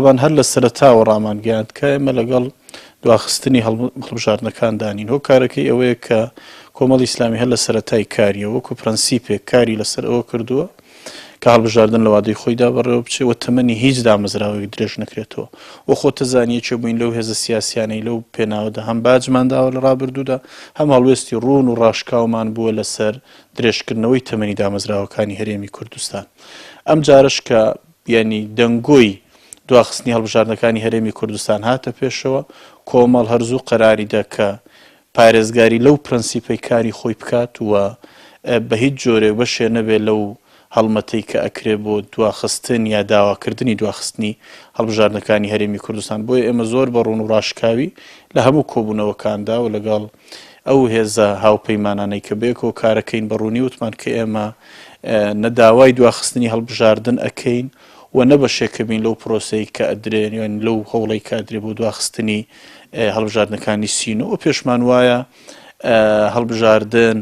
تەبان هەر لە سەرەتاوە ڕامانگەیاند کە ئێمە لەگەڵ دواخستنی هەڵبژاردنەکاندا نین. هۆکارەکەی ئەوەیە کە کۆمەڵی ئیسلامی هەر لە سەرەتای کاریەوە وەکو پرەنسیپێک کاری لەسەر ئەوە کردووە کە هەڵبژاردن لە وادەی خۆیدا بەڕێوە بچێ و تەمەنی هیچ دامەزراوەیەک درێژ نەکرێتەوە و خۆتەزانی یەکێ بووین لەو هێزە سیاسیانەی لەو پێناوەدا هەم باجمان داوە لە ڕابردوودا هەم هەڵوێستی ڕوون و ڕاشکاومان بووە لەسەر درێژکردنەوەی تەمەنی دامەزراوەکانی هەرێمی کوردستان. ئەم جارەش کە یانی دەنگۆی دواخستنی هەڵبژاردنەکانی هەرێمی کوردستان هاتە پێشەوە، کۆمەڵ هەر زوو قەراری دا کە پارێزگاری لەو پرەنسیپەی کاری خۆی بکات و بە هیچ جۆرێک بەشێ نەبێ لەو هەڵمەتەی کە ئەکرێ بۆ دواخستن یا داواکردنی دواخستنی هەڵبژاردنەکانی هەرێمی کوردستان. بۆیە ئێمە زۆر بە ڕوون و ڕاشکاوی لە هەموو کۆبوونەوەکاندا و لەگەڵ ئەو هێزە هاوپەیمانانەی کە بەیەکەوە کارەکەین بە ڕوونی وتمان کە ئێمە نە داوای دواخستنی هەڵبژاردن ئەکەین و نە بەشێکەبین لەو پرۆسەی کە ئەدرێ یان لەو هەوڵەی کە ئەدرێ بۆ دواخستنی هەڵبژاردنەکانی سینۆ و پێشمان وایە هەڵبژاردن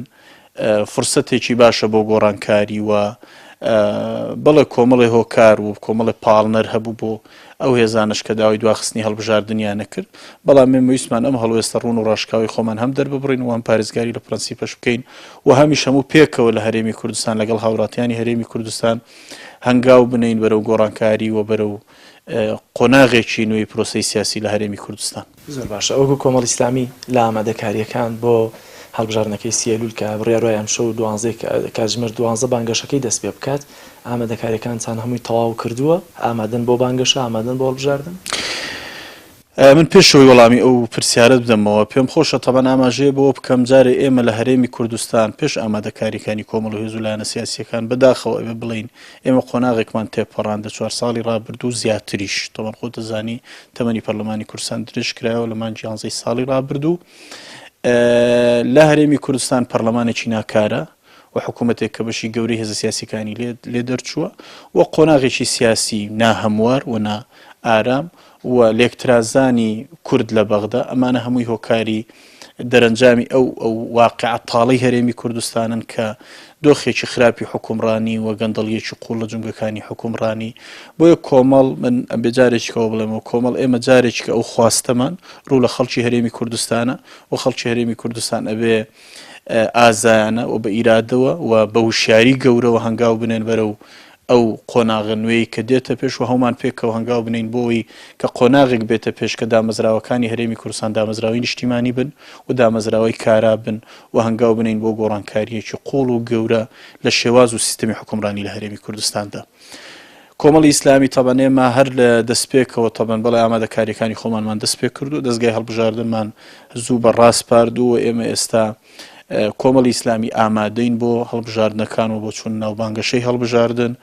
فرسەتێکی باشە بۆ گۆڕانکاری و بەڵێ کۆمەڵێ هۆکار و کۆمەڵێ پاڵنەر هەبوو بۆ ئەو هێزانەش کە داوای دواخستنی هەڵبژاردنیان نەکرد، بەڵام ئێمە ویستمان ئەم هەڵوێستە ڕوون و ڕاشکاوەی خۆمان هەم دەرببڕین و هەم پارێزگاری لە پرەنسیپەش بکەین و هەمیش هەموو پێکەوە لە هەرێمی کوردستان لەگەڵ هاوڵاتیانی هەرێمی کوردستان هەنگاو بنێین بەرەو گۆڕانکاری و بەرەو قۆناغێکی نوێی پرۆسەی سیاسی لە هەرێمی کوردستان. زۆر باشە وەکو کۆمەڵی ئیسلامی لە ئامادەکارییەکان بۆ هەڵبژاردنەکەی سی ئەیلول کە بڕیار وایە ئەمشەو دوانزەی کاتژمێر دوانزە بانگەشەکەی دەست پێ بکات ئامادەکارییەکانتان هەمووی تەواو کردووە ئامادەن بۆ بانگەشە ئامادەن بۆ هەڵبژاردن؟ من پێش ئەوەی وەڵامی ئەو پرسیارەت بدەمەوە پێم خۆشە تەبەن ئاماژەیە بەوە بکەم جارێ ئێمە لە هەرێمی کوردستان پێش ئامادەکاریەکانی کۆمەڵ و هێز و لایەنە سیاسیەکان بەداخەوە ئەبێ بڵێین ئێمە قۆناغێکمان تێپەڕاند لە چوار ساڵی ڕابردوو زیاتریش تەبەن خۆت دەزانی تەمەنی پەرلەمانی کوردستان درێژ کرایەوە لە مانگی یانزەی ساڵی ڕابردوو لە هەرێمی کوردستان پەرلەمانێکی ناکارە و حکوومەتێک کە بەشی گەورەی هێزە سیاسیەکانی لێ دەرچووە و قۆناغێکی سیاسی ناهەموار و نا ئارام و لێکترازانی کورد لە بەغدا ئەمانە هەمووی هۆکاری دەرەنجامی ئەو ئەو واقیعە تاڵەی هەرێمی کوردستانن کە دۆخێکی خراپی حوکمڕانی و گەندەڵیەکی قوڵ لە جومگەکانی حوکمڕانی بۆیە کۆمەڵ من ئەبێ جارێکیکەوە بڵێمەوە کۆمەڵ ئێمە جارێکیکە ئەو خواستەمان ڕوو لە خەڵکی هەرێمی کوردستانە و خەڵکی هەرێمی کوردستان ئەبێ ئازایانە و بە ئیرادەوە و بە وشیاری گەورەوە هەنگاو بنێن بەرەو ئەو قۆناغە نوێی کە دێتە پێش و هەومان پێکەوە هەنگاو بنێین بۆ ئەوەی کە قۆناغێک بێتە پێش کە دامەزراوەکانی هەرێمی کوردستان دامەزراوەی نیشتیمانی بن و دامەزراوەی کارا بن و هەنگاو بنێین بۆ گۆڕانکارییەکی قووڵ و گەورە لە شێواز و سیستەمی حوکمڕانی لە هەرێمی کوردستاندا. کۆمەڵی ئیسلامی تەبەن ئێمە هەر لە دەستپێکەوە تەبەن بەڵێ ئامادەکارییەکانی خۆمانمان دەست پێکردو دەزگای هەڵبژاردنمان زوو بە ڕاسپاردوو و ئێمە ئێستا کۆمەڵی ئیسلامی ئامادەین بۆ هەڵبژاردنەکان و بۆ چوونە ناو بانگەشەی هەڵبژاردن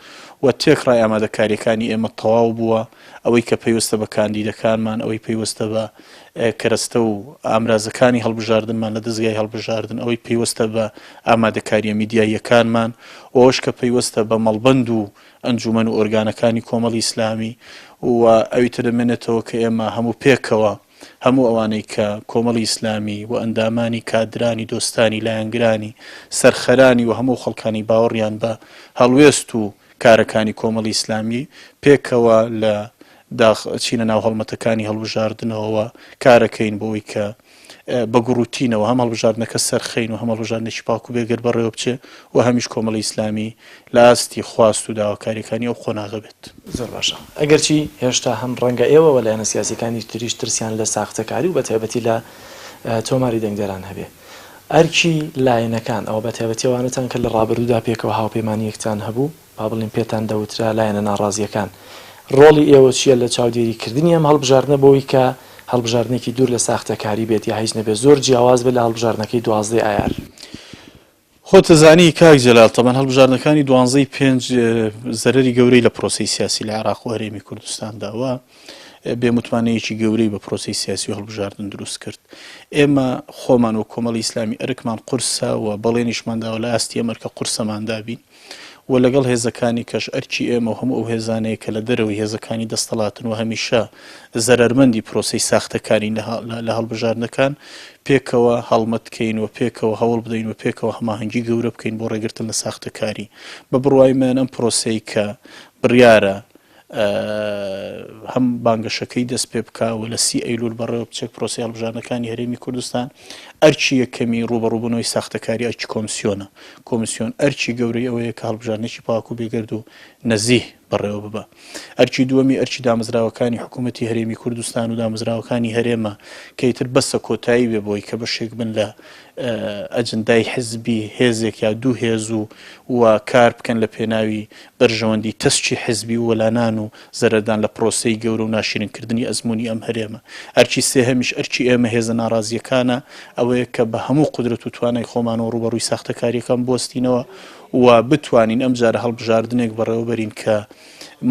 و تێکڕای ئامادەکارییەکانی ئێمە تەواو بووە، ئەوەی کە پەیوەستە بە کاندیدەکانمان، ئەوەی پەیوەستە بە کەرەستە و ئامرازەکانی هەڵبژاردنمان لە دەزگای هەڵبژاردن، ئەوەی پەیوەستە بە ئامادەکارییە میدیاییەکانمان و ئەوەش کە پەیوەستە بە مەڵبەند و ئەنجوومەن و ئۆرگانەکانی کۆمەڵی ئیسلامی و ئەوی تر دەمێنێتەوە کە ئێمە هەموو پێکەوە هەموو ئەوانەی کە کۆمەڵی ئیسلامی و ئەندامانی کادرانی دۆستانی لایەنگرانی سەرخەرانی و هەموو خەڵکانی باوەڕیان بە هەڵوێست و کارەکانی کۆمەڵی ئیسلامی پێکەوە لە داخ چینە ناو هەڵمەتەکانی هەڵبژاردنەوە کارەکەین بۆ ئەوەی کە بە گوڕوتینەوە هەم هەڵبژاردنەکە سەرخەین و هەم هەڵبژاردنێکی پاک و بێگەرد بەڕێوە بچێ و هەمیش کۆمەڵی ئیسلامی لە ئاستی خواست و داواکاریەکانی ئەو قۆناغە بێت. زۆر باشە. ئەگەرچی هێشتا هەم ڕەنگە ئێوە و لایەنە سیاسیەکانی تریش ترسیان لە ساختەکاری و بەتایبەتی لە تۆماری دەنگدەران هەبێ. ئەرکی لایەنەکان، ئەوە بەتایبەتی ئەوانەتان کە لە ڕابردوودا پێکەوە هاوپەیمانییەکتان هەبوو، با بڵێین پێتان دەوترا لایەنە ناڕازییەکان، ڕۆڵی ئێوە چییە لە چاودێری کردنی ئەم هەڵبژاردنە بۆ ئەوەی کە هەڵبژاردنێکی دوور لە ساختەکاری بێت یا هیچ نەبێت زۆر جیاواز بێت لە هەڵبژاردنەکەی دوازدەی ئایار؟ خۆت ئەزانی کاک جەلال تەبەن هەڵبژاردنەکانی دوانزەی پێنج زەرەری گەورەی لە پرۆسەی سیاسی لە عێراق و هەرێمی کوردستان دا و بێ متمانەیەکی گەورەی بە پرۆسەی سیاسی و هەڵبژاردن دروست کرد. ئێمە خۆمان و کۆمەڵی ئیسلامی ئەرکمان قورسە و بەڵێنیشمان داوە لە ئاستی ئەم ئەرکە قورسەماندا بین. و لەگەڵ هێزەکانی کەش ئەرکی ئێمە و هەموو ئەو هێزانەیە کە لە دەرەوەی هێزەکانی دەستەڵاتن و هەمیشە زەرەرمەندی پرۆسەی ساختەکارین لە هەڵبژاردنەکان پێکەوە هەڵمەت کەین و پێکەوە هەوڵ بدەین و پێکەوە هەماهەنگی گەورە بکەین بۆ ڕێگرتن لە ساختەکاری. بە بڕوای من ئەم پرۆسەی کە بڕیارە. هەم بانگەشەکەی دەست پێ بکا و لە سی ئەیلول بەڕێوە بچێت پرۆسەی هەڵبژاردنەکانی هەرێمی کوردستان، ئەرکی یەکەمی ڕووبەڕووبوونەوەی ساختەکاری ئەرکی کۆمسیۆنە. کۆمسیۆن ئەرکی گەورەی ئەوەیە کە هەڵبژاردنێکی پاک و بێگەرد و نەزیه بەڕێوە ببا. ئەرکی دووەمی ئەرکی دامەزراوەکانی حکوومەتی هەرێمی کوردستان و دامەزراوەکانی هەرێمە کە ئیتر بەسە کۆتایی بێ بەوەی کە بەشێک بن لە ئەجندای حزبی هێزێک یا دوو هێز و و کار بکەن لە پێناوی بەرژەوەندی تەسکی حزبی و وەلانان و زەرەردان لە پرۆسەی گەورە و ناشیرنکردنی ئەزموونی ئەم هەرێمە. ئەرکی سێهەمیش ئەرکی ئێمە هێزە ناڕازییەکانە ئەوەیە کە بە هەموو قودرەت و توانای خۆمانەوە ڕووبەڕووی ساختەکارییەکان بوەستینەوە و بتوانین ئەمجارە هەڵبژاردنێک بەڕێوەبەرین کە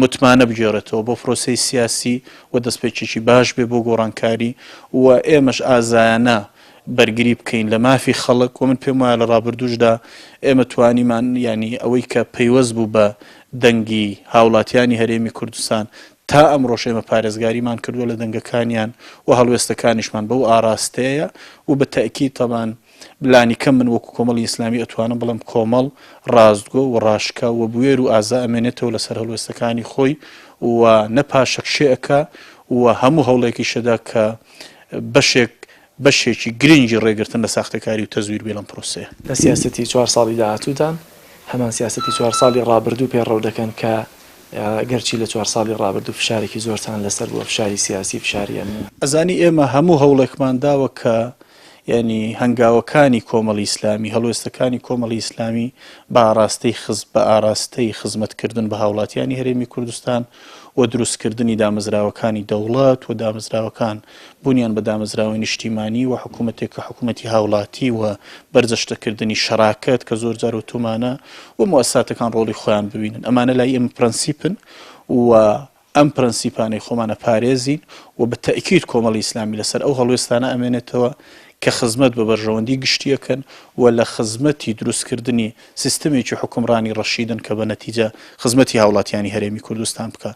متمانە بگێڕێتەوە بۆ پرۆسەی سیاسی و دەستپێکێکی باش بێ بۆ گۆڕانکاری و ئێمەش ئازایانە بەرگری بکەین لە مافی خەڵک و من پێم وایە لە ڕابردووشدا ئێمە توانیمان یانی ئەوەی کە پەیوەست بوو بە دەنگی هاوڵاتیانی هەرێمی کوردستان تا ئەمڕۆش ئێمە پارێزگاریمان کردووە لە دەنگەکانیان و هەڵوێستەکانیشمان بەو ئاراستەیە و بە تەئکید تەبان لانی کەم من وەکو کۆمەڵی ئیسلامی ئەتوانم بڵێم کۆمەڵ ڕاستگۆ و ڕاشکاو و بوێر و ئازا ئەمێنێتەوە لەسەر هەڵوێستەکانی خۆی و نە پاشەکشێ ئەکا و هەموو هەوڵێکیشەدا کە بەشێک بەشێکی گرنگی ڕێگرتن لە ساختەکاری و تەزویر بێ لەم پرۆسەیە. لە سیاسەتی چوار ساڵی داهاتوودان، هەمان سیاسەتی چوار ساڵی ڕابردوو پەیڕەو دەکەن کە گەرچی لە چوار ساڵی ڕابردوو فشارێکی زۆرتان لەسەر بووە، فشاری سیاسی، فشاری ئەمنی. ئەزانی ئێمە هەموو هەوڵێکمان داوە کە یانی هەنگاوەکانی کۆمەڵی ئیسلامی، هەڵوێستەکانی کۆمەڵی ئیسلامی بە ئاڕاستەی خز بە ئاراستەی خزمەتکردن بە هاوڵاتیانی هەرێمی کوردستان و دروستکردنی دامەزراوەکانی دەوڵەت و دامەزراوەکان بوونیان بە دامەزراوەی نیشتیمانی و حکوومەتێک کە حکوومەتی هاوڵاتی و بەرجەشتەکردنی شەراکەت کە زۆر جار وتومانە و موئەسساتەکان ڕۆڵی خۆیان ببینن ئەمانە لای ئێمە پرەنسیپن و ئەم پرەنسیپانەی خۆمان ئەپارێزین و بە تەئکید کۆمەڵی ئیسلامی لەسەر ئەو هەڵوێستانە ئەمێنێتەوە کە خزمەت بە بەرژەوەندی گشتی ئەکەن و لە خزمەتی دروستکردنی سیستمێکی حوکمڕانی ڕەشیدن کە بە نەتیجە خزمەتی هاوڵاتیانی هەرێمی کوردستان بکا.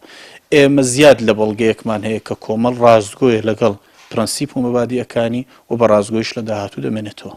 ئێمە زیاد لە بەڵگەیەکمان هەیە کە کۆمەڵ ڕاستگۆیە لەگەڵ پرەنسیپ و مەبادیئەکانی و بە ڕاستگۆیش لە داهاتوو دەمێنێتەوە.